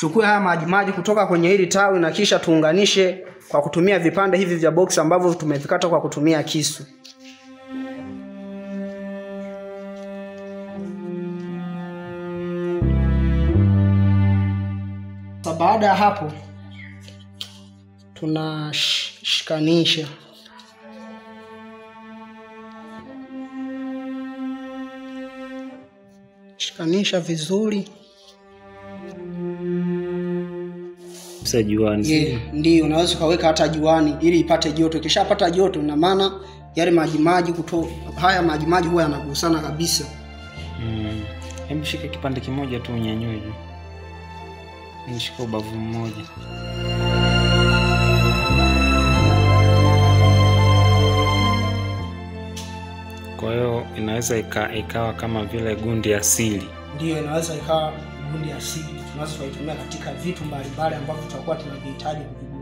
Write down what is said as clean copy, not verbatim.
Tuchukue haya maji maji kutoka kwenye hili tawi na kisha tuunganishe kwa kutumia vipande hivi vya box ambavyo tumevikata kwa kutumia kisu. Baada ya hapo tunashikanisha. Shikanisha vizuri. Sasa juani. Yeah, ndio unaweza ukaweka hata juani ili ipate joto. Ikishapata joto ina maana yale maji maji haya maji maji huwa yanagusana kabisa. Hebu shika kipande kimoja tu unyanyue juu. Nishika ubavu mmoja. Kwa hiyo inaweza ikawa kama vile gundi asili. Ndio, inaweza ikawa gundi asili. Tunaweza kuitumia katika vitu mbalimbali ambavyo tutakuwa tunavihitaji kuvigundi.